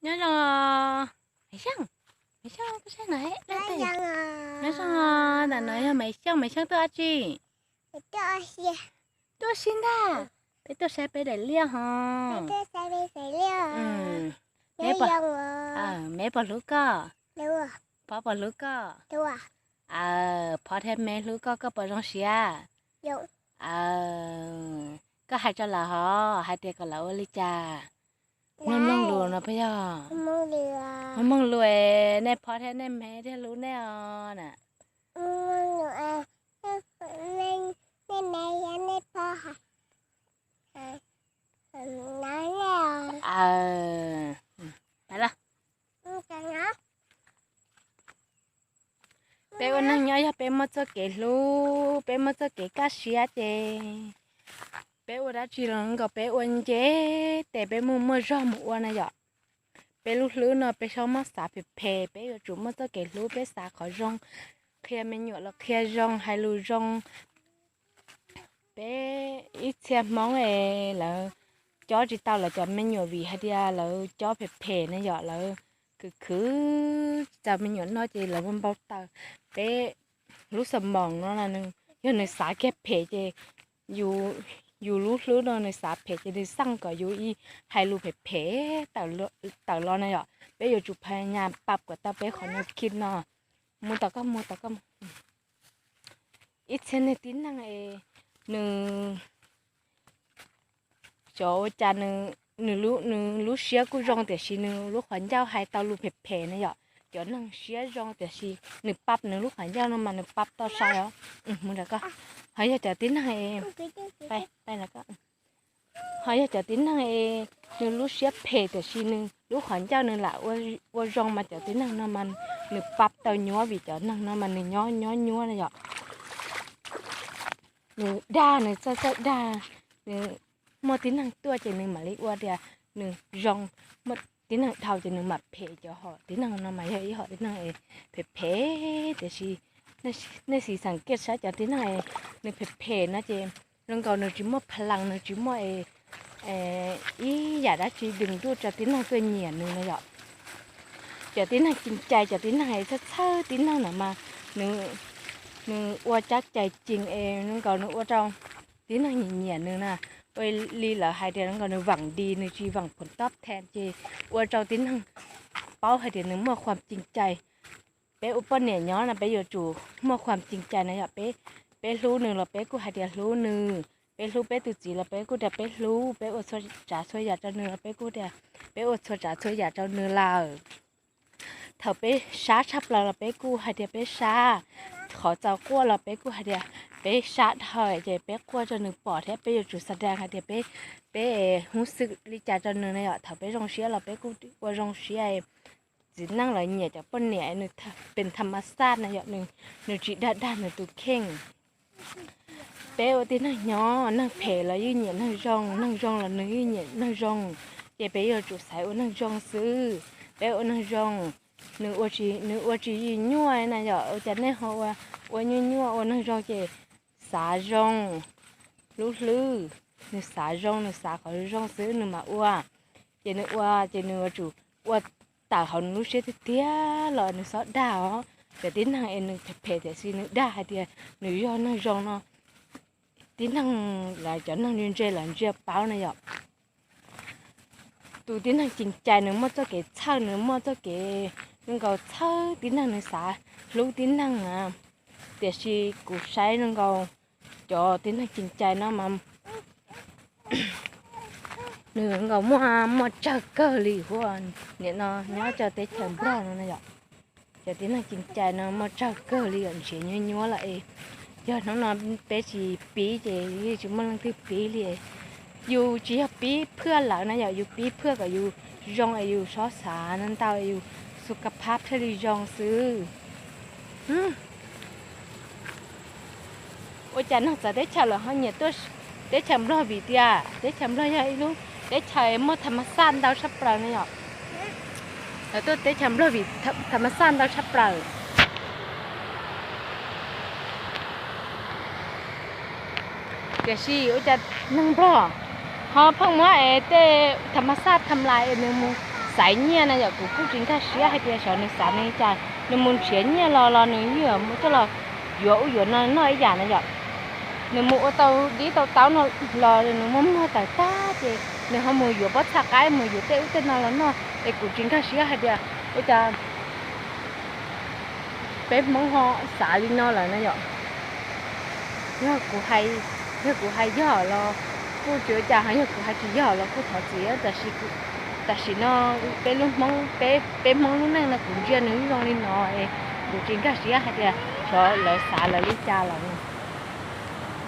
Nyob zoo, Maiv Xyooj, Maiv Xyooj tuaj saib no, nyob zoo, ntawm no yog Maiv Xyooj, Maiv Xyooj tuaj ua dab tsi? Tuaj si ntag, peb tuaj saib peb daim liaj hos. Meb puas hlub koj? Pov puas hlub koj? Pov thiab Meb hlub koj, koj puas zoo siab? Koj hais rau lawv hov, hais tias kom lawv ua li cas? Mloog mloog lus no puas yog? Mloog mloog lus, nej Pov thiab nej Meb thiaj hlub nej os na. Peb ua neeg nyob yog peb muaj txoj kev hlub, peb muaj txoj kev kaj siab ces peb ua dab tsi los nkaus peb ua nce tes peb mus muaj zog mus ua na yom. Peb lub hlwb no peb txhob muab xav phem phem, peb yuav tsum muaj txoj kev hlub, peb xav qhov zoo, qhia me nyuam los qhia zoo, hais lus zoo. Peb ib txhia Hmoob es lawv cob tsis tau lawv cov me nyuam vim hais tias lawv cob phem phem na yom, lawv khwv khwv tsis txaus me nyuam noj ces lawv muaj npau taws. Peb lub xab moos no yog nws xav kiag phem ces yus lub hlwb no nws xav phem ces nws xaj kom yus ib hais lus phem phem tawm los na yom. Peb yuav tsum phas nyas pab kom tau peb qhov no khi no. Mus tom koj, mus tom koj. Ib txhia neeg tib neeg es nws xyov ua cas nws lub siab kuj zoo tiam sis nws lub qhov ncauj hais tau lus phem phem na yom. Cov neeg siab zoo tiam sis nws pab nws lub qhov ncauj no mas nws pab tau sai os. Mus nram koj. Ho yog cov tib neeg, ho yog cov tib neeg es nws lub siab phem tiam sis nws lub qhov ncauj nws lam ua zoo mas cov tib neeg no mas nws pab tau nyuaj vim cov neeg no mas nws nyob nyob nyuaj na yom. Nws dag, nws txawj txawj dag, nws muaj tib neeg tuaj ces nws mam li ua tias nws zoo, muaj tib neeg dhau ces nws mam phem. Cov hom tib neeg no mas yog ib hom tib neeg phem phem tiam sis nej sim xeem kiag saib cov tib neeg nws phem phem no ces zoo nkaus nws tsis muaj pha lees, nws tsis muaj ib yam dab tsi dees nruj rau tib neeg tuaj nyiam nws na yom. Cov tib neeg cim cai, cov tib neeg txhawj txhawj tib neeg no mas nws ua cab cai cim es zoo nkaus nws ua rau tib neeg nyiam nyiam nws na. Ua li lawv hais tias zoo nkaus nws veem dis, nws tsis veem phuv tob then ces ua rau tib neeg paub hais tias nws muaj khuam cim cai. Peb ua poj niam nyob no peb yuav tsum muaj khuam cim cai na yom. Peb hlub nws los peb kuj hais tias hlub nws, peb hlub peb tus txiv los peb kuj tias peb hlub, peb ua txhua tsav txhua yam rau nws los peb kuj tias peb ua txhua tsav txhua yam rau nws lawm. Thaum peb sab tshaj plaws los peb kuj hais tias peb sab, qhov txaus quaj los peb kuj hais tias peb sab dhau ces peb quaj rau nws pom thiab peb yuav tsum xa daj hais tias peb, peb hub xwm li cas rau nws na yom. Thaum peb zoo siab los peb kuj ua zoo siab. Txiv neej lawv nyiam cov poj niam nws pes tham mas xaj na yom, nws tsis dag dag nws tus kheej. Peb ua tib neeg nyob, neeg phem los yeej nyiam neeg zoo, neeg zoo los nws yeej nyiam neeg zoo. Ces peb yuav tsum xaiv ua neeg zoo xwb. Peb ua neeg zoo, nws ua tsis, nws ua tsis yim nyuaj na yom. Ua cas nej ho ua nyuaj nyuaj, ua neeg zoo ces xav zoo, lub hlwb, nws xav zoo, nws xav qhov zoo xwb nws mam ua. Ces nws ua ces nws yuav tsum ua tawm hauv nws lub siab tiag tiag los nws txhob dag os. Cov tib neeg es nws phem phem tiam sis nws dag hais tias nws yog neeg zoo no, tib neeg lawv cov neeg ntse ntse lawv ntsia paub na yom. Tus tib neeg cim cai nws muaj txoj kev txhawj, nws muaj txoj kev zoo nkaus txhawj tib neeg, nws xav hlub tib neeg na. Tiam sis kuv saib zoo nkaus cov tib neeg cim cai no mas nws nkaus muaj, muaj tsawg kawg li huaj. Nim no nyob cov teb chaws Nplog no na yom, cov tib neeg cim cai no muaj tsawg kawg li yom, nrhiav nyuaj nyuaj lawm es yog hnub no peb tsis pib ces yeej tsis muaj leej twg pib li. Yus tsis yog pib phwaj lawv na yom, yus pib phwaj kom yus zoo es yus txhob xav ntau es yus xu ka phab thiaj li zoo xwb. Ua cas neeg txawv teb chaws lawv ho nyiam tuaj teb chaws Nplog vim tias teb chaws Nplog yog ib lub teb chaws muaj tham mas xaj ntau tshaj plaws ne yom. Lawv tuaj teb chaws Nplog vim tham mas xaj ntau tshaj plaws. Tiam sis ua cas neeg Nplog ho pheej muab es tej tham mas xaj tham lais es nws mus xaiv nyiaj na yom, kuv kuj tsis nkag siab hais tias xyov nws xav nws li cas, nws mus nrhiav nyiaj los los nws yeej mus coj los yuav ub yuav no noj ib yam na yom. Nws mus ua tau dib tau taub no los nws muab muag tawm tag ces nws ho mus yuav pob txha qaib mus yuav tej ub tej no los noj es kuv tsis nkag siab hais tias ua cas peb Hmoob ho xav li no lawm na yom. Yog kuv hais, yog kuv hais yog los kuj tsis ua cas, ho yog kuv hais tsis yog los kuj thov txim. Tam sim no peb lub Hmoob, peb, peb Hmoob lub neej no kuv ntsia nws zoo li no es kuv tsis nkag siab hais tias xyov lawv xav lawv li cas lawm.